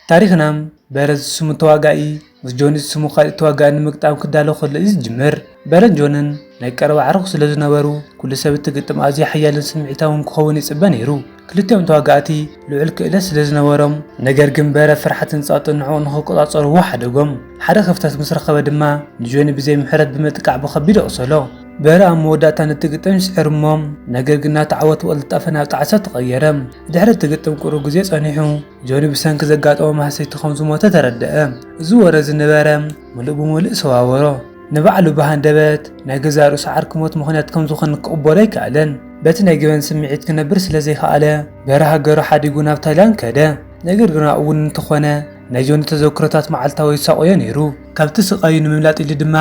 ታሪኽና በረ ዝስሙ ተዋጋኢ ምስ ጆኒ ዝስሙ ካልእ ተዋጋኢ ንምግጣም ክዳሎ ከሎ እዩ ዝጅምር። በረን ጆንን ናይ ቀረባ ኣዕሩኽ ስለ ዝነበሩ፣ ኩሉ ሰብ እቲ ግጥም ኣዝዩ ሓያልን ስምዒታውን ክኸውን ይጽበ ነይሩ። ክልቲኦም ተዋጋእቲ ልዑል ክእለት ስለ ዝነበሮም፣ ነገር ግን በረ ፍርሓትን ጸቕጥን ንዕኡ ንኽቆጻጸርዎ ሓደጎም። ሓደ ክፍተት ምስ ረኸበ ድማ ንጆኒ ብዘይ ምሕረት ብምጥቃዕ ብኸቢድ ኣቑሰሎ። በረ ኣብ መወዳእታ ነቲ ግጥም ይስዕር እሞ፣ ነገር ግን ናቱ ዓወት ብቕልጣፈ ናብ ጣዕሳ ተቐየረ። ድሕሪ እቲ ግጥም ቁሩብ ግዜ ጸኒሑ፣ ጆኒ ብሰንኪ ዘጋጠሞ ማህሰይቲ ከም ዝሞተ ተረድአ። እዚ ወረ እዚ ንበረ ምሉእ ብምሉእ ሰዋወሮ። ንባዕሉ ብሃንደበት ናይ ገዛእ ርእሱ ዓርኪ ሞት ምኽንያት ከም ዝኾነ ክቕበሎ ኣይከኣለን። በቲ ናይ ገበን ስምዒት ክነብር ስለ ዘይከኣለ፣ በረ ሃገሩ ሓዲጉ ናብ ታይላንድ ከደ። ነገር ግን ኣብኡ እውን እንተኾነ ናይ ጆኒ ተዘክሮታት መዓልታዊ ይሳቆዮ ነይሩ። ካብቲ ስቃዩ ንምምላጥ ኢሉ ድማ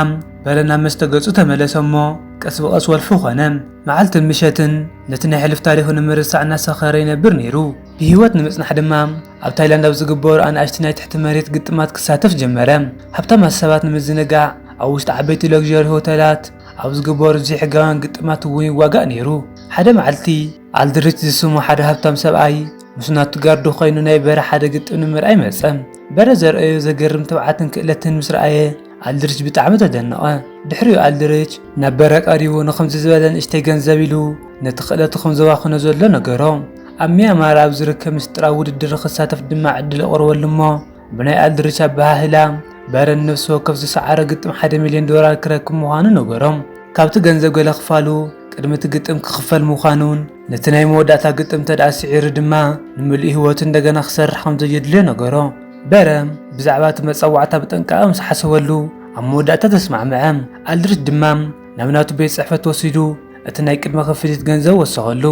በረ ናብ መስተ ገጹ ተመለሰ እሞ ቀስ ብቐስ ወልፊ ኾነ። መዓልትን ምሸትን ነቲ ናይ ሕሉፍ ታሪኹ ንምርሳዕ እናሰኸረ ይነብር ነይሩ። ብህይወት ንምጽናሕ ድማ ኣብ ታይላንድ ኣብ ዝግበሩ ኣናእሽቲ ናይ ትሕቲ መሬት ግጥማት ክሳተፍ ጀመረ። ሃብታማት ሰባት ንምዝንጋዕ ኣብ ውሽጢ ዓበይቲ ሎግዠሪ ሆተላት ኣብ ዝግበሩ ዘይሕጋውያን ግጥማት እውን ይዋጋእ ነይሩ። ሓደ መዓልቲ ኣልድሪች ዝስሙ ሓደ ሃብታም ሰብኣይ ምስ ናቱ ጋርዶ ኮይኑ ናይ በረ ሓደ ግጥም ንምርኣይ መጸ። በረ ዘርኣዮ ዘገርም ትብዓትን ክእለትን ምስ ረኣየ ኣልድሪች ብጣዕሚ ተደነቐ። ድሕሪኡ ኣልድሪች ናብ በረ ቀሪቡ ንኸምዚ ዝበለ ንእሽተይ ገንዘብ ኢሉ ነቲ ክእለቱ ከም ዘባኽኖ ዘሎ ነገሮ። ኣብ ሚያንማር ኣብ ዝርከብ ምስጢራዊ ውድድር ክሳተፍ ድማ ዕድል ኣቕረበሉ እሞ ብናይ ኣልድሪች ኣበሃህላ በረ ንነፍሲ ወከፍ ዝሰዓሮ ግጥም ሓደ ሚልዮን ዶላር ክረክብ ምዃኑ ነገሮም። ካብቲ ገንዘብ ገለ ክፋሉ ቅድሚ እቲ ግጥም ክኽፈል ምዃኑን ነቲ ናይ መወዳእታ ግጥም እንተደኣ ስዒሩ ድማ ንምሉእ ህይወቱ እንደገና ክሰርሕ ከም ዘየድልዮ ነገሮ። በረ ብዛዕባ እቲ መጸዋዕታ ብጥንቃቐ ምስ ሓሰበሉ ኣብ መወዳእታ ተስማዕምዐ። ኣልድሪች ድማ ናብ ናቱ ቤት ጽሕፈት ወሲዱ እቲ ናይ ቅድመ ክፍሊት ገንዘብ ወሰኸሉ።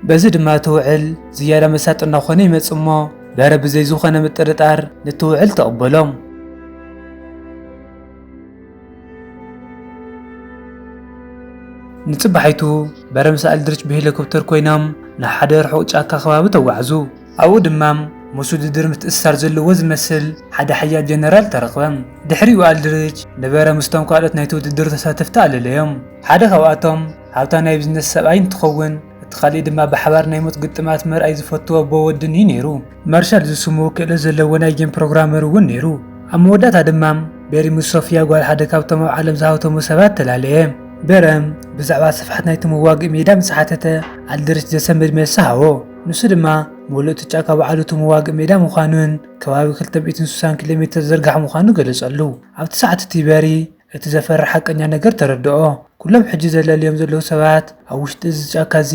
በዚ ድማ እቲ ውዕል ዝያዳ መሳጢ እናኾነ ይመጽእ እሞ በረ ብዘይ ዝኾነ ምጥርጣር ነቲ ውዕል ተቐበሎ። ንጽባሒቱ በረ ምስ ኣልድሪች ብሄሊኮፕተር ኮይኖም ናብ ሓደ ርሑቕ ጫካ ከባቢ ተጓዕዙ። ኣብኡ ድማ ምስ ውድድር ምትእስሳር ዘለዎ ዝመስል ሓደ ሓያል ጀነራል ተረኽበ። ድሕሪኡ ኣልድሪች ንበረ ምስቶም ካልኦት ናይቲ ውድድር ተሳተፍቲ ኣለለዮም። ሓደ ካብኣቶም ሃብታም ናይ ቢዝነስ ሰብኣይ እንትኸውን፣ እቲ ካልእ ድማ ብሓባር ናይ ሞት ግጥማት ምርኣይ ዝፈቱ ኣቦ ወድን እዩ ነይሩ። ማርሻል ዝስሙ ክእለት ዘለዎ ናይ ጌም ፕሮግራመር እውን ነይሩ። ኣብ መወዳእታ ድማ በሪ ምስ ሶፊያ ጓል ሓደ ካብቶም ኣብ ዓለም ዝሃብተሙ ሰባት ተላለየ። በረ ብዛዕባ ስፍሓት ናይቲ መዋግኢ ሜዳ ምስ ሓተተ፣ ኣልድሪች ዘሰንብድ መልሲ ሃቦ። ንሱ ድማ ምሉእ እቲ ጫካ ባዕሉ እቲ መዋግኢ ሜዳ ምዃኑን ከባቢ ክልተ ሚእትን ስሳን ኪሎ ሜተር ዝርጋሕ ምዃኑ ገለጸሉ። ኣብቲ ሰዓት እቲ በሪ እቲ ዘፈርሕ ሓቀኛ ነገር ተረድኦ። ኩሎም ሕጂ ዘለልዮም ዘለዉ ሰባት ኣብ ውሽጢ እዚ ጫካ እዚ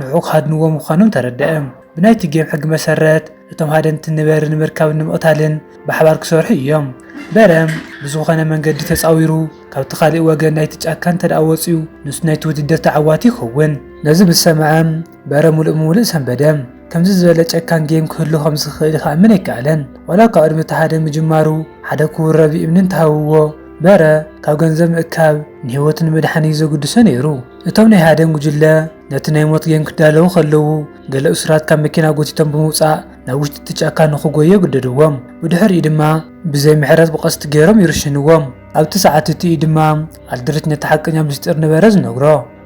ንዕኡ ክሃድንዎ ምዃኖም ተረድአ። ብናይቲ ጌም ሕጊ መሰረት፣ እቶም ሃደንቲ ንበሪ ንምርካብን ንምቕታልን ብሓባር ክሰርሑ እዮም። በረ ብዝኾነ መንገዲ ተጻዊሩ ካብቲ ካልእ ወገን ናይቲ ጫካ እንተ ደኣ ወጺኡ፣ ንሱ ናይቲ ውድድር ተዓዋቲ ይኸውን። ነዚ ምስ ሰምዐ፣ በረ ሙሉእ ብሙሉእ ሰንበደ። ከምዚ ዝበለ ጨካን ጌም ክህሉ ከም ዝኽእል ክኣምን ኣይከኣለን። ዋላ እኳ ቅድሚ እቲ ሃደን ምጅማሩ ሓደ ክቡር ረቢ እምኒ እንተሃብዎ፣ በረ ካብ ገንዘብ ምእካብ ንህይወቱ ንምድሓን እዩ ዘግድሶ ነይሩ። እቶም ናይ ሃደን ጉጅለ ነቲ ናይ ሞት ጌም ክዳለዉ ከለዉ፣ ገለ እሱራት ካብ መኪና ጎቲቶም ብምውጻእ ናብ ውሽጢ እቲ ጫካ ንኽጎዩ ግደድዎም። ብድሕሪኡ ድማ ብዘይ ምሕረት ብቐስቲ ገይሮም ይርሽንዎም። ኣብቲ ሰዓት እቲ እዩ ድማ ኣልድሪች ነቲ ሓቀኛ ምስጢር ንበረ ዝነግሮ።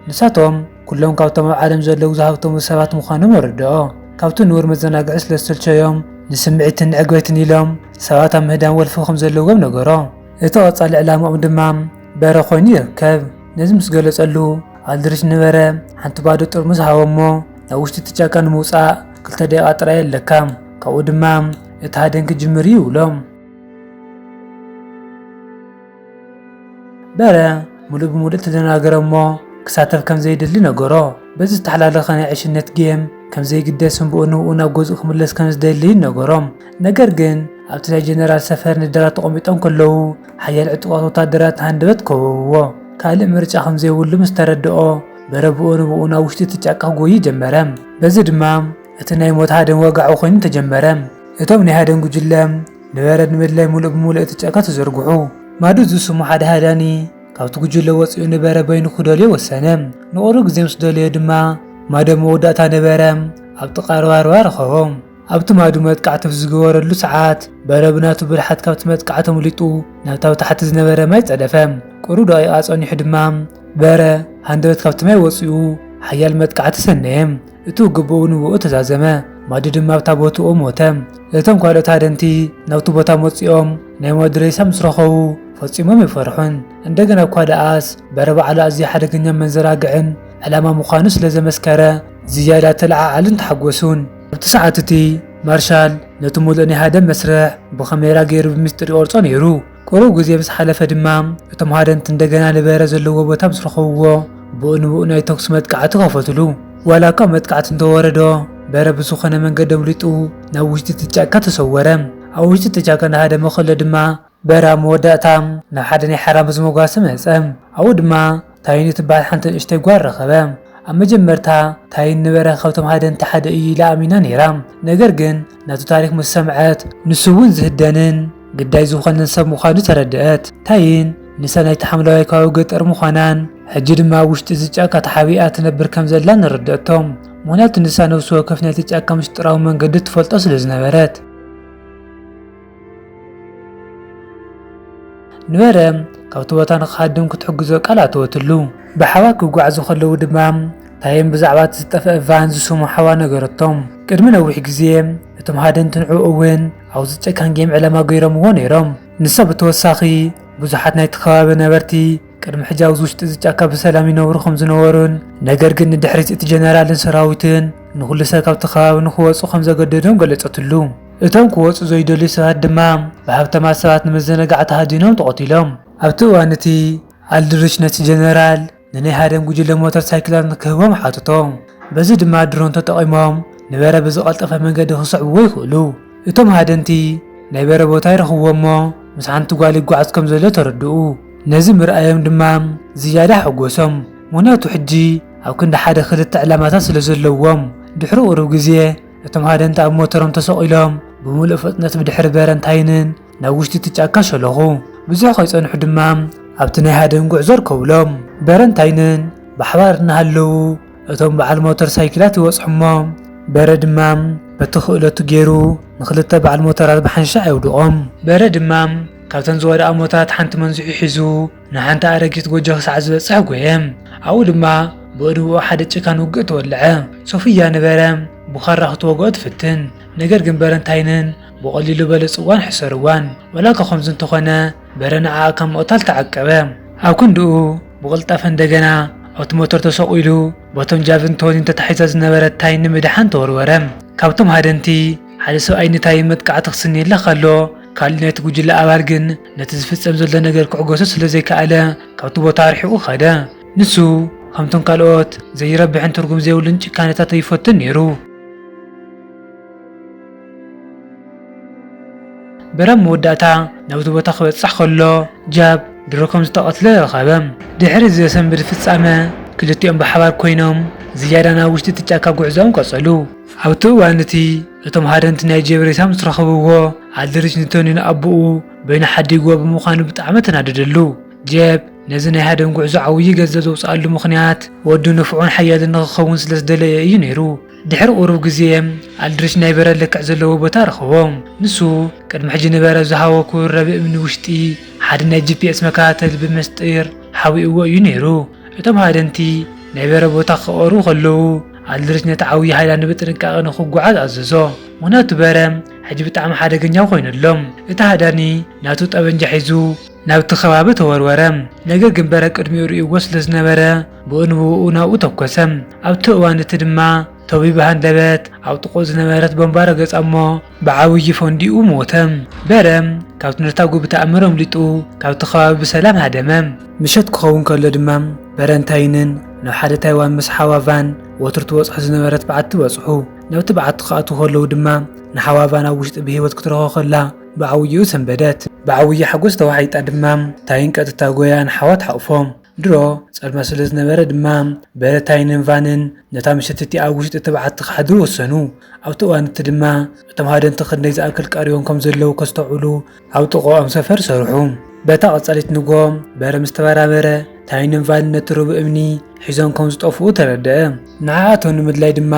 ንሳቶም ኩሎም ካብቶም ኣብ ዓለም ዘለዉ ዝሃብተሙ ሰባት ምዃኖም ኣረድኦ። ካብቲ ንቡር መዘናግዒ ስለ ዝተልቸዮም፣ ንስምዒትን ንዕግበትን ኢሎም ሰባት ኣብ ምህዳን ወልፊ ከም ዘለዎም ነገሮ። እቲ ቀጻሊ ዕላማኦም ድማ በረ ኮይኑ ይርከብ። ነዚ ምስ ገለጸሉ፣ ኣልድሪች ንበረ ሓንቲ ባዶ ጥርሙዝ ሃቦ እሞ፣ ናብ ውሽጢ እቲ ጫካ ንምውጻእ ክልተ ደቂቓ ጥራይ ኣለካ። ካብኡ ድማ እቲ ሃደን ክጅምር እዩ ይብሎ። በረ ሙሉእ ብሙሉእ ተደናገረ እሞ ክሳተፍ ከም ዘይደሊ ነገሮ። በዚ ዝተሓላለኸ ናይ ዕሽነት ጌም ከም ዘይግደስን ብኡ ንብኡ ናብ ገዝኡ ክምለስ ከም ዝደሊ ነገሮ። ነገር ግን ኣብቲ ናይ ጀነራል ሰፈር ንደራት ተቐሚጦም ከለዉ ሓያል ዕጡቓት ወታደራት ሃንደበት ከበብዎ። ካልእ ምርጫ ከም ዘይብሉ ምስ ተረድኦ በረ ብኡ ንብኡ ናብ ውሽጢ እቲ ጫካ ክጎዪ ጀመረ። በዚ ድማ እቲ ናይ ሞት ሃደን ወግዓዊ ኮይኑ ተጀመረ። እቶም ናይ ሃደን ጉጅለ ንበረ ንምድላይ ሙሉእ ብሙሉእ እቲ ጫካ ተዘርግሑ። ማዱ ዝስሙ ሓደ ሃዳኒ ካብቲ ጉጅለ ወጺኡ ንበረ በይኑ ክደልዮ ወሰነ። ንቑሩብ ግዜ ምስ ደለዮ ድማ ማዶ መወዳእታ ንበረ ኣብ ጥቓ ሩባ ሩባ ረኸቦ። ኣብቲ ማዱ መጥቃዕቲ ኣብ ዝገበረሉ ሰዓት በረ ብናቱ ብልሓት ካብቲ መጥቃዕቲ ኣምሊጡ ናብታ ኣብ ታሕቲ ዝነበረ ማይ ጸደፈ። ቁሩብ ደቂቓ ጸኒሑ ድማ በረ ሃንደበት ካብቲ ማይ ወጺኡ ሓያል መጥቃዕቲ ሰነየ። እቲ ውግእ ብኡ ንብኡ ተዛዘመ። ማዲ ድማ ኣብታ ቦትኡ ሞተ። እቶም ካልኦት ሃደንቲ ናብቲ ቦታ መጺኦም ናይ ማዲ ሬሳ ምስ ረኸቡ ፈጺሞም ኣይፈርሑን። እንደገና እኳ ደኣስ በረ ባዕሉ ኣዝዩ ሓደገኛ መንዘራግዕን ዕላማ ምዃኑ ስለ ዘመስከረ ዝያዳ ተለዓዓሉን ተሓጎሱን። ኣብቲ ሰዓት እቲ ማርሻል ነቲ ምሉእ ናይ ሃደን መስርሕ ብካሜራ ገይሩ ብምስጢር ይቐርጾ ነይሩ። ቁሩብ ግዜ ምስ ሓለፈ ድማ እቶም ሃደንቲ እንደገና ንበረ ዘለዎ ቦታ ምስ ረኸብዎ ብኡ ንብኡ ናይ ተኩሲ መጥቃዕቲ ከፈትሉ። ዋላ እኳ መጥቃዕቲ እንተወረዶ በረ ብዝኾነ መንገዲ ኣምሊጡ ናብ ውሽጢ እቲ ጫካ ተሰወረ። ኣብ ውሽጢ እቲ ጫካ እናሃደመ ከሎ ድማ በረ ኣብ መወዳእታ ናብ ሓደ ናይ ሓራምዝ መጓሰ መጸ። ኣብኡ ድማ ታይን እትበሃል ሓንቲ ንእሽተይ ጓል ረኸበ። ኣብ መጀመርታ ታይን ንበረ ካብቶም ሃደንቲ ሓደ እዩ ኢላ ኣሚና ነይራ። ነገር ግን ናቱ ታሪኽ ምስ ሰምዐት ንሱ እውን ዝህደንን ግዳይ ዝኾነን ሰብ ምዃኑ ተረድአት። ታይን ንሳ ናይቲ ሓምለዋይ ከባቢ ገጠር ምዃናን ሕጂ ድማ ኣብ ውሽጢ እዚ ጫካ ተሓቢኣ ትነብር ከም ዘላ ንረድአቶም። ምኽንያቱ ንሳ ነብሲ ወከፍ ናይቲ ጫካ ምስጢራዊ መንገዲ ትፈልጦ ስለ ዝነበረት። ንበረ ካብቲ ቦታ ንኽሃድም ክትሕግዞ ቃል ኣተወትሉ። ብሓባር ክጓዓዙ ከለዉ ድማ ታይን ብዛዕባ እቲ ዝጠፍአ ቫን ዝስሙ ሓዋ ነገረቶም። ቅድሚ ነዊሕ ግዜ እቶም ሃደንቲ ንዕኡ እውን ኣብዚ ጨካን ጌም ዕላማ ገይሮምዎ ነይሮም። ንሳ ብተወሳኺ ብዙሓት ናይቲ ከባቢ ነበርቲ ቅድሚ ሕጂ ኣብዚ ውሽጢ እዚ ጫካ ብሰላም ይነብሩ ከም ዝነበሩን ነገር ግን ንድሕሪት እቲ ጀነራልን ሰራዊትን ንኹሉ ሰብ ካብቲ ከባቢ ንኽወጹ ከም ዘገደዶም ገለጸትሉ። እቶም ክወጹ ዘይደልዩ ሰባት ድማ ብሃብታማት ሰባት ንመዘናግዒ ተሃዲኖም ተቐቲሎም። ኣብቲ እዋን እቲ ኣልድሪች ነቲ ጀነራል ንናይ ሃደን ጉጅለ ሞተር ሳይክላት ንክህቦም ሓተቶ። በዚ ድማ ድሮን ተጠቒሞም ንበረ ብዝቐልጠፈ መንገዲ ክስዕብዎ ይኽእሉ። እቶም ሃደንቲ ናይ በረ ቦታ ይረኽብዎ እሞ ምስ ሓንቲ ጓል ይጓዓዝ ከም ዘሎ ተረድኡ። ነዚ ምርኣዮም ድማ ዝያዳ ሓጎሶም። ምኽንያቱ ሕጂ ኣብ ክንዲ ሓደ ክልተ ዕላማታት ስለ ዘለዎም። ድሕሪ ቁሩብ ግዜ እቶም ሃደንቲ ኣብ ሞተሮም ተሰቒሎም ብምሉእ ፍጥነት ብድሕሪ በረን ታይንን ናብ ውሽጢ እቲ ጫካ ሸለኹ። ብዙሕ ከይጸንሑ ድማ ኣብቲ ናይ ሃደን ጉዕዞ ርከቡሎም። በረን ታይንን ብሓባር እናሃለዉ እቶም በዓል ሞተር ሳይክላት ይበጽሑ እሞ በረ ድማ በቲ ክእለቱ ገይሩ ንኽልተ በዓል ሞተራት ብሓንሻዕ የውድቖም። በረ ድማ ካብተን ዝወድቓ ሞተራት ሓንቲ መንዚሑ ሒዙ ንሓንቲ ኣረጊት ጎጆ ክሳዕ ዝበጽሕ ጎየ። ኣብኡ ድማ ብእድብኡ ሓደ ጭካን ውግእ ተወልዐ። ሶፍያ ንበረ ብኻራ ክትወግኦ ትፍትን። ነገር ግን በረን ታይንን ብቐሊሉ በለ ጽዋን ሕሰርዋን። ዋላ እኳ ከምዚ እንተኾነ በረ ንዓኣ ካብ ምቕታል ተዓቀበ። ኣብ ክንድኡ ብቕልጣፈ እንደገና ኣብቲ ሞተር ተሰቒሉ በቶም ጃቭን ቶኒን ተታሒዛ ዝነበረት ታይን ንምድሓን ተወርወረ። ካብቶም ሃደንቲ ሓደ ሰብኣይ ንታይን መጥቃዕቲ ክስንየላ ከሎ ካልእ ናይቲ ጉጅለ ኣባል ግን ነቲ ዝፍጸም ዘሎ ነገር ክዕገሶ ስለ ዘይከኣለ ካብቲ ቦታ ኣርሒቑ ከደ። ንሱ ከምቶም ካልኦት ዘይረብሕን ትርጉም ዘይብሉን ጭካኔታት ኣይፈቱን ነይሩ። በረ ኣብ መወዳእታ ናብቲ ቦታ ክበጽሕ ከሎ ጃብ ድሮ ከም ዝተቐትለ ረኸበ። ድሕሪ እዚ ዘሰንብድ ፍጻመ ክልቲኦም ብሓባር ኮይኖም ዝያዳ ናብ ውሽጢ እቲ ጫካ ጉዕዞኦም ቀጸሉ። ኣብቲ እዋን እቲ እቶም ሃደንቲ ናይ ጄብ ሬሳ ምስ ረኸብዎ ኣልድሪች ንቶኒ ንኣቦኡ በይኑ ሓዲግዎ ብምዃኑ ብጣዕሚ ተናደደሉ። ጄብ ነዚ ናይ ሃደን ጉዕዞ ዓብዪ ገንዘብ ዘውፅኣሉ ምኽንያት ወዱ ንፉዕን ሓያልን ንኽኸውን ስለ ዝደለየ እዩ ነይሩ። ድሕሪ ቁሩብ ግዜ ኣልድሪች ናይ በረ ልክዕ ዘለዎ ቦታ ረኸቦ። ንሱ ቅድሚ ሕጂ ንበረ ዝሃቦ ክቡር ረብእ እምኒ ውሽጢ ሓደ ናይ ጂ ፒ ኤስ መከታተሊ ብምስጢር ሓቢእዎ እዩ ነይሩ። እቶም ሃደንቲ ናይ በረ ቦታ ክቐርቡ ከለዉ ኣልድሪች ነቲ ዓብዪ ሃይላንድ ብጥንቃቐ ንኽጓዓዝ ኣዘዞ። ምኽንያቱ በረ ሕጂ ብጣዕሚ ሓደገኛ ኮይኑ ኣሎ። እቲ ሃዳኒ ናቱ ጠበንጃ ሒዙ ናብቲ ከባቢ ተወርወረ። ነገር ግን በረ ቅድሚኡ ርእይዎ ስለ ዝነበረ ብኡ ንብኡ ናብኡ ተኮሰ። ኣብቲ እዋን እቲ ድማ ቶቢ ብሃንደበት ኣብ ጥቕኡ ዝነበረት ቦምባ ረገጻ እሞ ብዓብዪ ፈንዲኡ ሞተ። በረ ካብቲ ነታጉ ብተኣምር ኣምሊጡ ካብቲ ከባቢ ብሰላም ሃደመ። ምሸት ክኸውን ከሎ ድማ በረን ታይንን ናብ ሓደ ታይዋን ምስ ሓዋ ቫን ወትሩ ትበጽሖ ዝነበረት በዓቲ በጽሑ። ናብቲ በዓቲ ክኣትዉ ከለዉ ድማ ንሓዋ ቫን ኣብ ውሽጢ ብህይወት ክትረኽቦ ከላ ብዓብይኡ ሰንበደት። ብዓብዪ ሓጎስ ተዋሒጣ ድማ ታይን ቀጥታ ጎያ ንሓዋ ትሓቑፎ። ድሮ ጸልማት ስለ ዝነበረ ድማ በረ ታይንን ቫንን ነታ ምሸት እቲኣ ኣብ ውሽጢ እቲ በዓቲ ክሓድሩ ወሰኑ። ኣብቲ እዋን እቲ ድማ እቶም ሃደንቲ ክንደይ ዝኣክል ቀሪቦም ከም ዘለዉ ከስተውዕሉ ኣብ ጥቕኦም ሰፈር ሰርሑ። በታ ቀጻሊት ንግሆ በረ ምስ ተበራበረ ታይንን ቫንን ነቲ ርቡእ እምኒ ሒዞም ከም ዝጠፍኡ ተረድአ። ንዓኣቶም ንምድላይ ድማ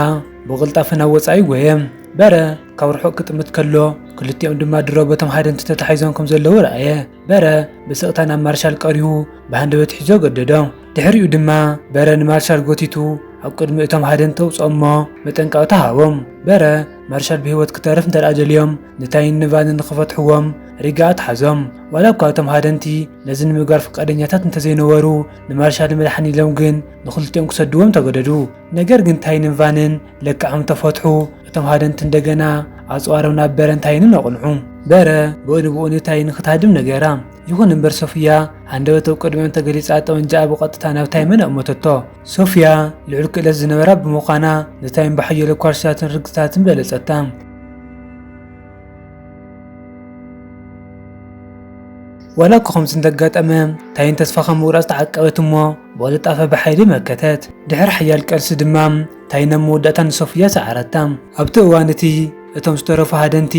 ብቕልጣፈ ናብ ወጻኢ ጎየ። በረ ካብ ርሑቕ ክጥምት ከሎ ክልቲኦም ድማ ድሮ በቶም ሃደንቲ ተታሒዞም ከም ዘለዉ ረኣየ። በረ ብስቕታ ናብ ማርሻል ቀሪቡ ብሃንደበት ሒዞ ገደዶ። ድሕሪኡ ድማ በረ ንማርሻል ጎቲቱ ኣብ ቅድሚ እቶም ሃደንቲ ኣውፅኦሞ መጠንቀቕታ ሃቦም። በረ ማርሻል ብህይወት ክተርፍ እንተ ደኣ ደልዮም ንታይን ንቫንን ንኽፈትሕዎም ሪጋ ኣትሓዞም። ዋላ እኳ እቶም ሃደንቲ ነዚ ንምግባር ፍቃደኛታት እንተዘይነበሩ፣ ንማርሻል ንምድሓን ኢሎም ግን ንኽልቲኦም ክሰድዎም ተገደዱ። ነገር ግን ታይንን ቫንን ለክዖም ተፈትሑ። እቶም ሃደንቲ እንደገና ኣጽዋሮም ናብ በረን ታይንን ኣቕንዑ። በረ ብኡ ንብኡ ንታይን ክትሃድም ነገራ። ይኹን እምበር ሶፍያ ሃንደበት ኣብ ቅድሚኦም ተገሊጻ ጠመንጃኣ ብቐጥታ ናብ ታይመን ኣእመተቶ። ሶፍያ ልዑል ክእለት ዝነበራ ብምዃና ንታይን ብሓያሎ ኳርሳትን ርግጽታትን በለጸታ። ዋላ እኳ ከምዚ እንተጋጠመ፣ ታይን ተስፋ ካብ ምቑራጽ ተዓቀበት እሞ ብቕልጣፈ ብሓይሊ መከተት። ድሕሪ ሓያል ቃልሲ ድማ ታይን ኣብ መወዳእታ ንሶፍያ ሰዓረታ። ኣብቲ እዋን እቲ እቶም ዝተረፉ ሃደንቲ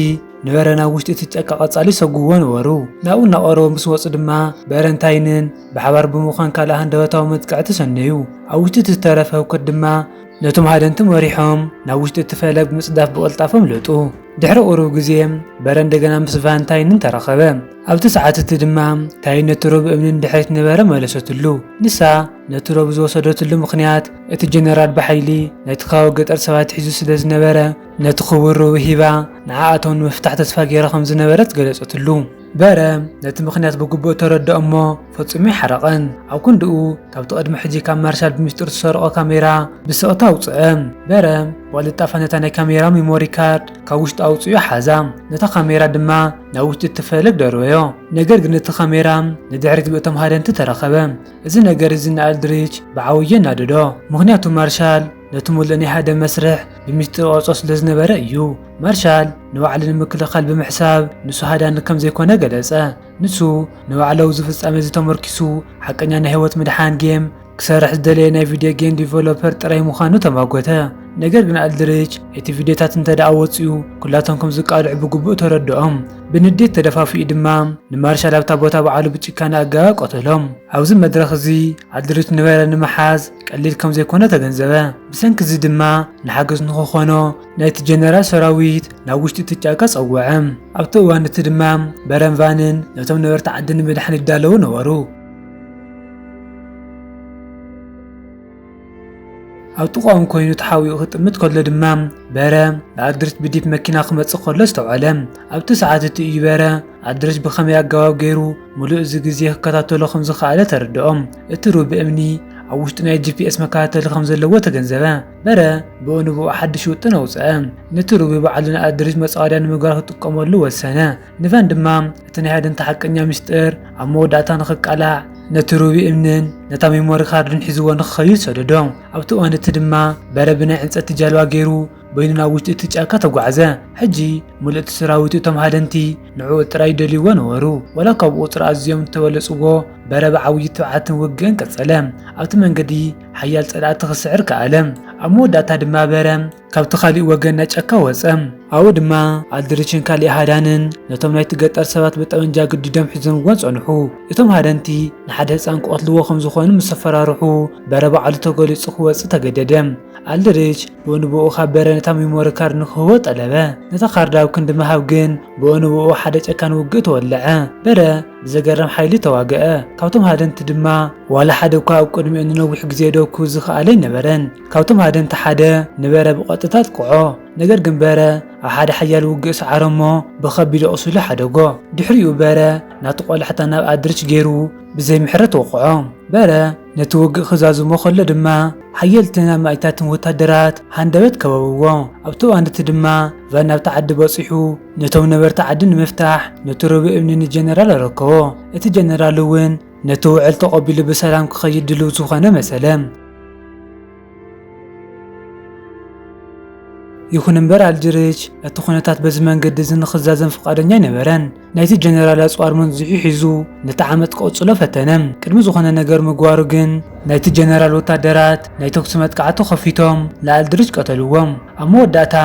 ንበረ ናብ ውሽጢ እቲ ጫካ ቀጻሊ ይሰጉዎ ነበሩ። ናብኡ እናቐረቡ ምስ ወጹ ድማ በረን ታይንን ብሓባር ብምዃን ካልእ ሃንደበታዊ መጥቃዕቲ ሰነዩ። ኣብ ውሽጢ እቲ ዝተረፈ ህውከት ድማ ነቶም ሃደንቲ መሪሖም ናብ ውሽጢ እቲ ፈለግ ብምጽዳፍ ብቕልጣፈ ኣምለጡ። ድሕሪ ቁሩብ ግዜ በረ እንደገና ምስ ቫን ታይንን ተራኸበ። ኣብቲ ሰዓት እቲ ድማ ታይን ነቲ ሩብ እምኒ ንድሕሪት ነበረ መለሰትሉ። ንሳ ነቲ ሩብ ዝወሰደትሉ ምኽንያት እቲ ጀነራል ብሓይሊ ናይቲ ከባቢ ገጠር ሰባት ሒዙ ስለ ዝነበረ ነቲ ክቡር ሩብ ሂባ ንዓኣቶም ንምፍታሕ ተስፋ ገይራ ከም ዝነበረት ገለጸትሉ። በረ ነቲ ምኽንያት ብግቡእ ተረድኦ እሞ ፈጺሙ ኣይሓረቐን። ኣብ ክንድኡ ካብቲ ቅድሚ ሕጂ ካብ ማርሻል ብምስጢር ዝሰርቖ ካሜራ ብስቕታ ኣውጽአ። በረ ብቕልጣፈ ነታ ናይ ካሜራ ሜሞሪ ካርድ ካብ ውሽጡ ኣውጺኡ ሓዛ። ነታ ካሜራ ድማ ናብ ውሽጢ እቲ ፈለግ ደርበዮ። ነገር ግን እቲ ካሜራ ንድሕሪት ብእቶም ሃደንቲ ተረኸበ። እዚ ነገር እዚ ንኣልድሪች ብዓብዪ ኣናደዶ። ምኽንያቱ ማርሻል ነቲ ሙሉእ ናይ ሃደን መስርሕ ብምስጢር ይቐርጾ ስለ ዝነበረ እዩ። ማርሻል ንባዕሉ ንምክልኻል ብምሕሳብ ንሱ ሃዳኒ ከም ዘይኮነ ገለጸ። ንሱ ንባዕላዊ እዚ ፍጻመ እዚ ተመርኪሱ ሓቀኛ ናይ ህይወት ምድሓን ጌም ክሰርሕ ዝደለየ ናይ ቪድዮ ጌም ዲቨሎፐር ጥራይ ምዃኑ ተማጎተ። ነገር ግን ኣልድሪች እቲ ቪድዮታት እንተ ደኣ ወጺኡ ኩላቶም ከም ዝቃልዑ ብግቡእ ተረድኦም። ብንዴት ተደፋፊኡ ድማ ንማርሻል ኣብታ ቦታ ባዕሉ ብጭካነ ኣገባብ ቀተሎም። ኣብዚ መድረኽ እዚ ኣልድሪች ንበረ ንምሓዝ ቀሊል ከም ዘይኮነ ተገንዘበ። ብሰንኪ እዚ ድማ ንሓገዝ ንኽኾኖ ናይቲ ጀነራል ሰራዊት ናብ ውሽጢ እቲ ጫካ ጸውዐ። ኣብቲ እዋን እቲ ድማ በረን ቫንን ነቶም ነበርቲ ዓዲ ንምድሓን ይዳለዉ ነበሩ። ኣብ ጥቓኦም ኮይኑ ተሓቢኡ ክጥምት ከሎ ድማ በረ ንኣልድሪች ብጂፕ መኪና ክመጽእ ከሎ ኣስተውዓለ። ኣብቲ ሰዓት እቲ እዩ በረ ኣልድሪች ብኸመይ ኣገባብ ገይሩ ምሉእ እዚ ግዜ ክከታተሎ ከም ዝኸኣለ ተረድኦ። እቲ ሩብ እምኒ ኣብ ውሽጡ ናይ ጂ ፒ ኤስ መከታተሊ ከም ዘለዎ ተገንዘበ። በረ ብኡ ንብኡ ሓድሽ ውጥን ኣውጽአ። ነቲ ሩብ ባዕሉ ንኣልድሪች መጻወድያ ንምግባር ክጥቀመሉ ወሰነ። ንቫን ድማ እቲ ናይ ሃደንቲ ሓቀኛ ምስጢር ኣብ መወዳእታ ንኽቃላዕ ነቲ ሩብ እምንን ነታ ሜሞሪ ካርድን ሒዝዎ ንኽኸይድ ሰደዶ። ኣብቲ እዋን እቲ ድማ በረ ብናይ ዕንጸይቲ ጃልባ ገይሩ በይኑ ናብ ውሽጢ እቲ ጫካ ተጓዕዘ። ሕጂ ምሉእ እቲ ሰራዊት እቶም ሃደንቲ ንዕኡ ጥራይ ይደልይዎ ነበሩ። ዋላ እኳ ብቑጽሪ ኣዝዮም እንተበለጽዎ፣ በረ ብዓብዪ ትብዓትን ውግእን ቀጸለ። ኣብቲ መንገዲ ሓያል ጸላእቲ ክስዕር ከኣለ። ኣብ መወዳእታ ድማ በረ ካብቲ ካልእ ወገን ናይ ጫካ ወጸ። ኣብኡ ድማ ኣልድሪችን ካልእ ሃዳንን ነቶም ናይቲ ገጠር ሰባት ብጠመንጃ ግዲዶም ሒዞምዎም ጸንሑ። እቶም ሃደንቲ ንሓደ ህጻን ክቐትልዎ ከም ዝኾኑ ምስ ኣፈራርሑ፣ በረ ባዕሉ ተገሊጹ ክወጽእ ተገደደ። ኣልድሪች ብኡ ንብኡ ካብ በረ ነታ ሜሞሪ ካርድ ንክህቦ ጠለበ። ነታ ካርድ ኣብ ክንዲ ምሃብ ግን ብኡ ንብኡ ሓደ ጨካን ውግእ ተወለዐ። በረ ብዘገርም ሓይሊ ተዋግአ። ካብቶም ሃደንቲ ድማ ዋላ ሓደ እኳ ኣብ ቅድሚኡ ንነዊሕ ግዜ ደው ክብል ዝኸኣለ ኣይነበረን። ካብቶም ሃደንቲ ሓደ ንበረ ብቐጥታ ኣጥቅዖ። ነገር ግን በረ ኣብ ሓደ ሓያል ውግእ ሰዓሮ እሞ ብኸቢድ ኣቑሲሉ ሓደጎ። ድሕሪኡ በረ ናቱ ቆላሕታ ናብ ኣልድሪች ገይሩ ብዘይ ምሕረት ወቕዖ። በረ ነቲ ውግእ ክዛዝሞ ከሎ ድማ ሓየልትን ኣማኢታትን ወታደራት ሃንደበት ከበብዎ። ኣብቲ እዋን እቲ ድማ ቫን ናብቲ ዓዲ በጺሑ ነቶም ነበርቲ ዓዲ ንምፍታሕ ነቲ ርቡዕ እምኒ ንጀነራል ኣረከቦ። እቲ ጀነራል እውን ነቲ ውዕል ተቐቢሉ ብሰላም ክኸይድ ድሉው ዝኾነ መሰለ። ይኹን እምበር ኣልድሪች እቲ ኩነታት በዚ መንገዲ እዚ ንኽዛዘም ፍቓደኛ ኣይነበረን። ናይቲ ጀነራል ኣጽዋር መንዚዑ ሒዙ ነቲ ዓመጽ ክቕጽሎ ፈተነ። ቅድሚ ዝኾነ ነገር ምግባሩ ግን ናይቲ ጀነራል ወታደራት ናይ ተኩሲ መጥቃዕቲ ከፊቶም ንኣልድሪች ቀተልዎም። ኣብ መወዳእታ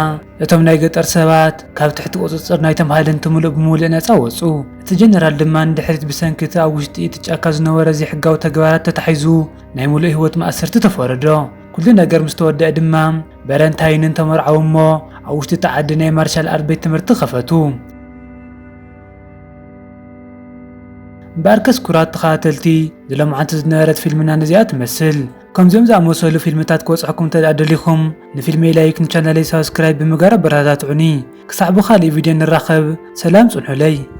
እቶም ናይ ገጠር ሰባት ካብ ትሕቲ ቁጽጽር ናይቶም ሃደንቲ ምሉእ ብምሉእ ነጻ ወጹ። እቲ ጀነራል ድማ ንድሕሪት ብሰንኪ እቲ ኣብ ውሽጢ እቲ ጫካ ዝነበረ ዘይሕጋዊ ተግባራት ተታሒዙ ናይ ምሉእ ህይወት ማእሰርቲ ተፈረዶ። ኩሉ ነገር ምስ ተወደአ ድማ በረን ታይንን ተመርዓዉ እሞ ኣብ ውሽጢ እቲ ዓዲ ናይ ማርሻል ኣርት ቤት ትምህርቲ ከፈቱ። እምበኣርከስ ክቡራት ተኸታተልቲ፣ ንሎማዓንቲ ዝነበረት ፊልምና ነዚኣ ትመስል። ከምዚኦም ዝኣመሰሉ ፊልምታት ክበጽሐኩም እንተ ደኣ ደሊኹም፣ ንፊልመይ ላይክ፣ ንቻናለይ ሳብስክራይብ ብምግባር ኣበረታትዑኒ። ክሳዕ ብኻልእ ቪድዮ ንራኸብ፣ ሰላም ጽንሑለይ።